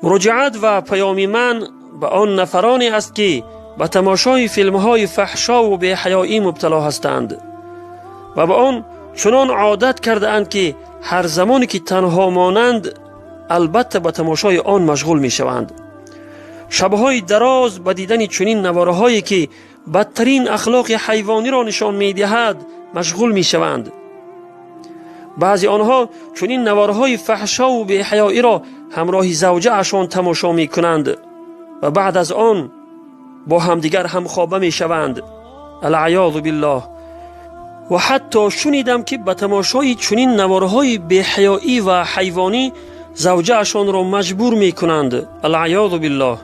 Муроҷиат ва паёми ман ба он нафароне аст, ки ба тамошои филмҳои фаҳшову беҳаёӣ мубтало ҳастанд ва ба он чунон одат кардаанд, ки ҳар замоне ки танҳо монанд, албатта ба тамошои он машғул мешаванд. Шабҳои дароз ба дидани чунин наворҳое, ки бадтарин ахлоқи ҳайвониро нишон медиҳад, машғул мешаванд. Баъзе онҳо чунин наворҳои фаҳшову беҳаёиро ҳамроҳи завҷаашон тамошо мекунанд ва баъд аз он бо ҳамдигар ҳамхоба мешаванд. Алъаёзу биллоҳ. Ва ҳатто шунидам, ки ба тамошои чунин наворҳои беҳаёӣ ва ҳайвонӣ завҷаашонро маҷбур мекунанд. Алъаёзу биллоҳ.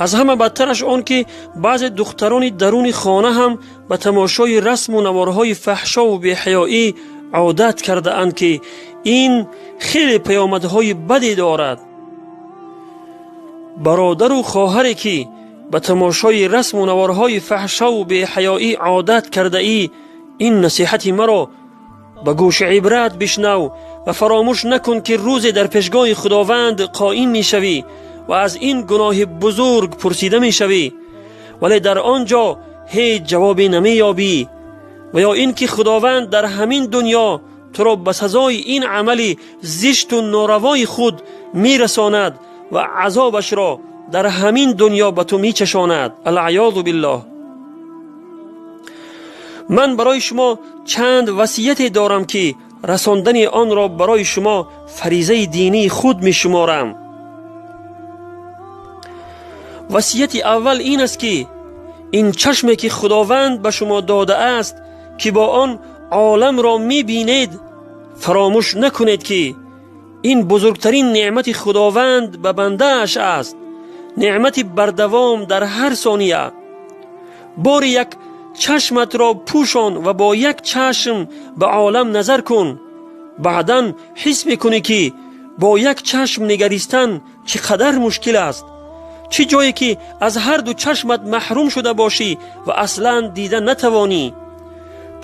Аз ҳама бадтараш он, ки баъзе духтарони даруни хона ҳам ба тамошои расму наворҳои фаҳшову беҳаёӣ одат кардаанд, ки ин хеле паёмадҳои баде дорад. Бародару хоҳаре, ки ба тамошои расму наворҳои фаҳшову беҳаёӣ одат кардаӣ, ин насиҳати маро ба гӯши ибрат бишнав ва фаромӯш накун, ки рӯзе дар пешгоҳи Худованд қоим мешавӣ ва аз ин гуноҳи бузург пурсида мешавӣ, вале дар он ҷо ҳеҷ ҷавобе намеёбӣ, ва ё ин ки Худованд дар ҳамин дунё туро ба сазои ин амали зишту норавои худ мерасонад ва азобашро дар ҳамин дунё ба ту мечашонад. Алъаёзу биллоҳ. Ман барои шумо чанд васияте дорам, ки расондани онро барои шумо фаризаи динии худ мешуморам. Васияти аввал ин аст, ки ин чашме, ки Худованд ба шумо додааст, ки бо он оламро мебинед, фаромӯш накунед, ки ин бузургтарин неъмати Худованд ба бандааш аст, неъмати бардавом дар ҳар сония. Бори як чашматро пӯшон ва бо як чашм ба олам назар кун. Баъдан ҳис мекунӣ, ки бо як чашм нигаристан чӣ қадар мушкил аст, чӣ ҷое ки аз ҳар ду чашмат маҳрум шуда бошӣ ва аслан дида натавонӣ.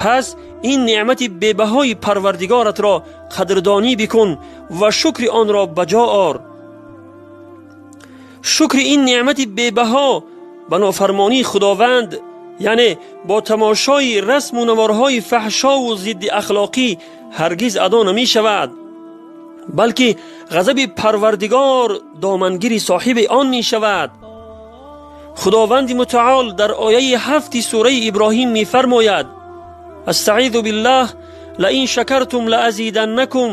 Пас ин неъмати бебаҳои Парвардигоратро қадрдонӣ бикун ва шукри онро ба ҷо ор. Шукри ин неъмати бебаҳо ба нофармонии Худованд, яъне бо тамошои расму наворҳои фаҳшову зидди ахлоқӣ, ҳаргиз адо намешавад, балки ғазаби Парвардигор домангири соҳиби он мешавад. Худованди мутаол дар ояи 7 сураи Иброҳим мефармояд: Астаизу биллаҳ, лаин шакартум лаазиданнакум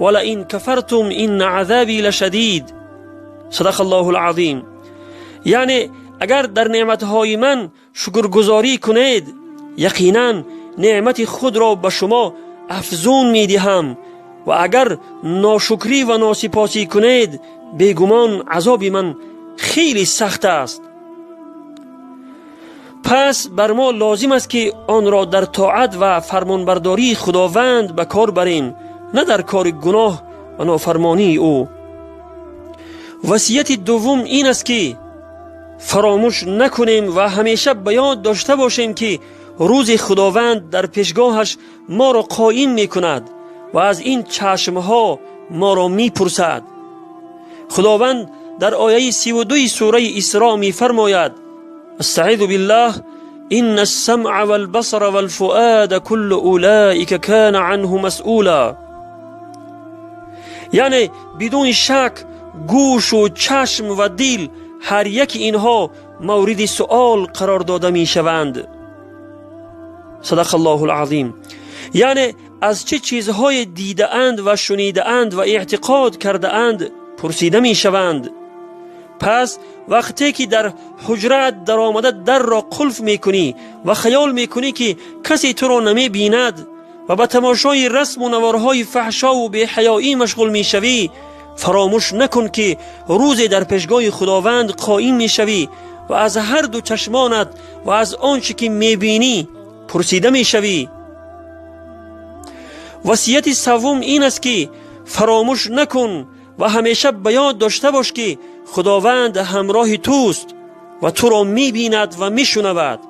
ва лаин кафартум инна азаби лашадид. Садақа Аллоҳу лазим. Яъне агар дар неъматҳои ман шукргузорӣ кунед, яқинан неъмати худро ба шумо афзун медиҳам, ва агар ношукрӣ ва носипосӣ кунед, бегумон азоби ман хеле сахт аст. Пас бар мо лозим аст, ки онро дар тоат ва фармонбардории Худованд ба кор барем, на дар кори гуноҳ ва нофармонии ӯ. Васияти дуввум ин аст, ки фаромӯш накунем ва ҳамеша ба ёд дошта бошем, ки рӯзи Худованд дар пешгоҳаш моро қоим мекунад ва аз ин чашмҳо моро мепурсад. Худованд дар ояи 32 сураи Исро мефармояд: Астаизу биллаҳ, инна ассамъа валбасара валфуада куллу улаика кана анҳу масъула. Яъне бидуни шак гӯшу чашм ва дил, ҳар яки инҳо мавриди суол қарор дода мешаванд. Садақа Аллоҳу лазим. Яъне аз чӣ чизҳое дидаанд ва шунидаанд ва эътиқод кардаанд пурсида мешаванд. Пас вақте ки дар ҳуҷраат даромада дарро қулф мекунӣ ва хаёл мекунӣ, ки касе туро намебинад, ва ба тамошои расму наворҳои фаҳшову беҳаёӣ машғул мешавӣ, фаромӯш накун, ки рӯзе дар пешгоҳи Худованд қоим мешавӣ ва аз ҳар ду чашмонат ва аз он чӣ ки мебинӣ пурсида мешавӣ. Васияти саввум ин аст, ки фаромӯш накун ва ҳамеша ба ёд дошта бош, ки Худованд ҳамроҳи туст ва туро мебинад ва мешунавад.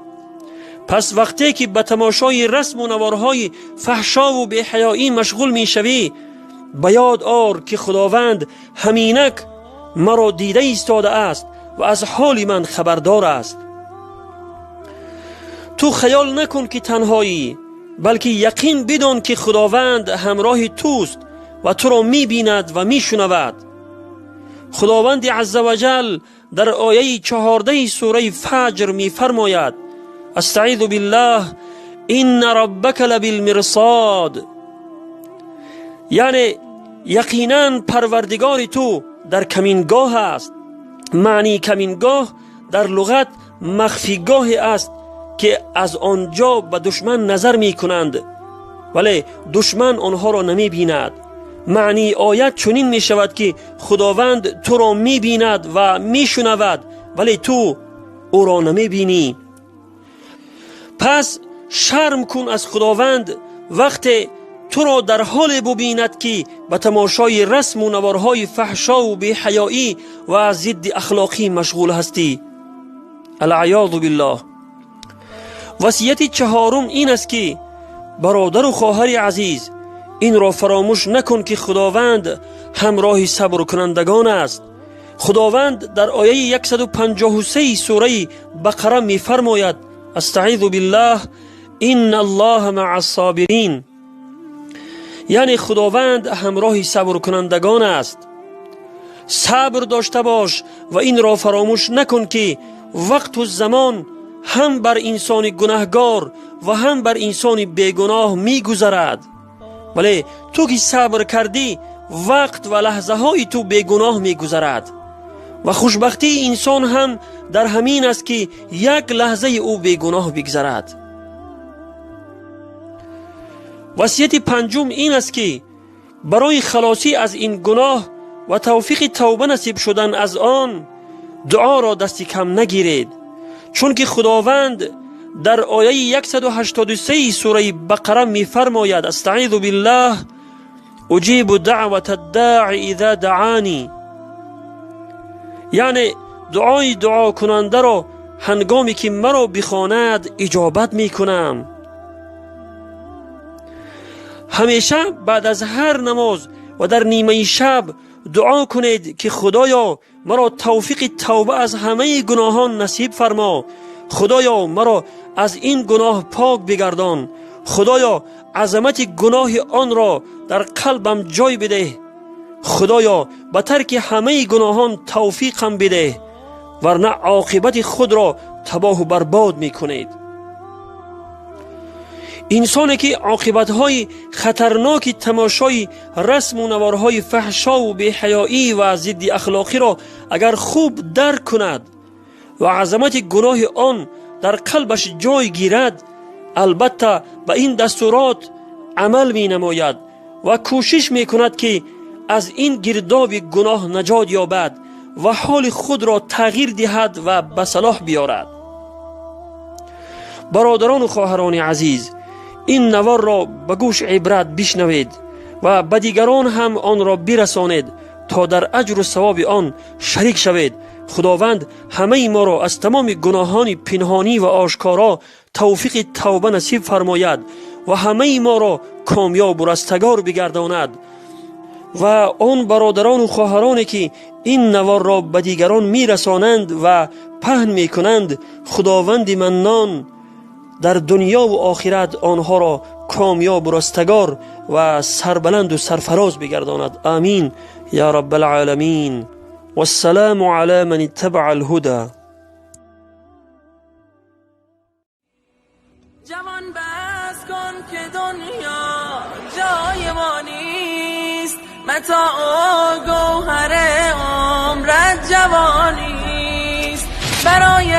Пас вақте ки ба тамошои расму наворҳои фаҳшову беҳаёӣ машғул мешавӣ, به یاد آر که خداوند همینک مرا دیده ایستاده است و از حال من خبردار است. تو خیال نکن که تنهایی، بلکه یقین بدان که خداوند همراه توست و تو را میبیند و میشنود. خداوند عزوجل در آیه 14 سوره فجر میفرماید: استعیذ بالله ان ربک لبالمرصاد، یعنی یقینا پروردگار تو در کمینگاه است. معنی کمینگاه در لغت مخفیگاه است که از آنجا به دشمن نظر میکنند ولی دشمن آنها را نمیبیند. معنی آیت چنین میشود که خداوند تو را میبیند و میشنود ولی تو او را نمیبینی. پس شرم کن از خداوند وقتی تو را در حال ببیند که به تماشای رسم و نوارهای فحشا و بی‌حیایی و ضد اخلاقی مشغول هستی. العیاذ بالله. وصیت چهارم این است که برادر و خواهر عزیز، این را فراموش نکن که خداوند همراه صبر کنندگان است. خداوند در آیه 153 سوره بقره می‌فرماید: استعیذ بالله ان الله مع الصابرین، یعنی خداوند همراه صبر کنندگان است. صبر داشته باش و این را فراموش نکن که وقت و زمان هم بر انسان گناهگار و هم بر انسان بیگناه میگذرد، ولی تو که صبر کردی وقت و لحظه های تو بیگناه میگذرد و خوشبختی انسان هم در همین است که یک لحظه او بیگناه بگذرد. وصیت پنجم این است که برای خلاصی از این گناه و توفیق توبه نصیب شدن از آن، دعا را دست کم نگیرید، چون که خداوند در آیه 183 سوره بقره می‌فرماید: استعیذ بالله اجیب دعوة الداع اذا دعانی، یعنی دعای دعا کننده را هنگامی که مرا بخواند اجابت میکنم. همیشه بعد از هر نماز و در نیمه شب دعا کنید که خدایا مرا توفیق توبه از همه گناهان نصیب فرما، خدایا مرا از این گناه پاک بگردان، خدایا عظمت گناه آن را در قلبم جای بده، خدایا به ترک همه گناهان توفیقم بده، ورنه عاقبت خود را تباه و برباد میکنید. انسانی که عاقبت‌های خطرناک تماشای رسم و نوارهای فحشا و بی‌حیایی و ضد اخلاقی را اگر خوب درک کند و عظمت گناه آن در قلبش جای گیرد، البته به این دستورات عمل می نماید و کوشش می کند که از این گرداب گناه نجات یابد و حال خود را تغییر دهد و به صلاح بیارد. برادران و خواهران عزیز، این نوار را به گوش عبرت بشنوید و به دیگران هم آن را برسانید تا در اجر و ثواب آن شریک شوید. خداوند همه ما را از تمام گناهان پنهانی و آشکارا توفیق توبه نصیب فرماید و همه ما را کامیاب و رستگار بگرداند. و آن برادران و خواهرانی که این نوار را به دیگران میرسانند و پهن میکنند، خداوند منان در دنیا و آخرت آنها را کامیاب و رستگار و سربلند و سرفراز بگرداند. آمین یا رب العالمین. والسلام على من اتبع الهدى. جوان بس کن که دنیا جای ما نیست، متاع و گوهر عمرت جوانیست. برای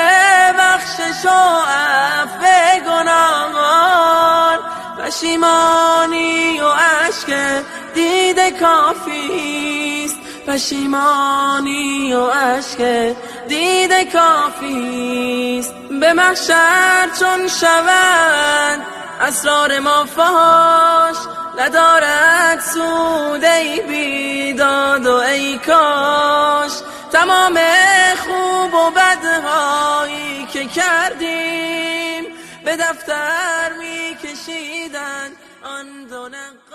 بخشش و عفو گناهان، پشیمانی و اشک دیده کافیست. پشیمانی و اشک دیده کافیست. به محشر چون شوند اسرار ما فاش، ندارد سود ای بیداد و ای کاش. تمام خوب و بدهایی که کردیم به دفتر میکشیدن آن دو نقاش.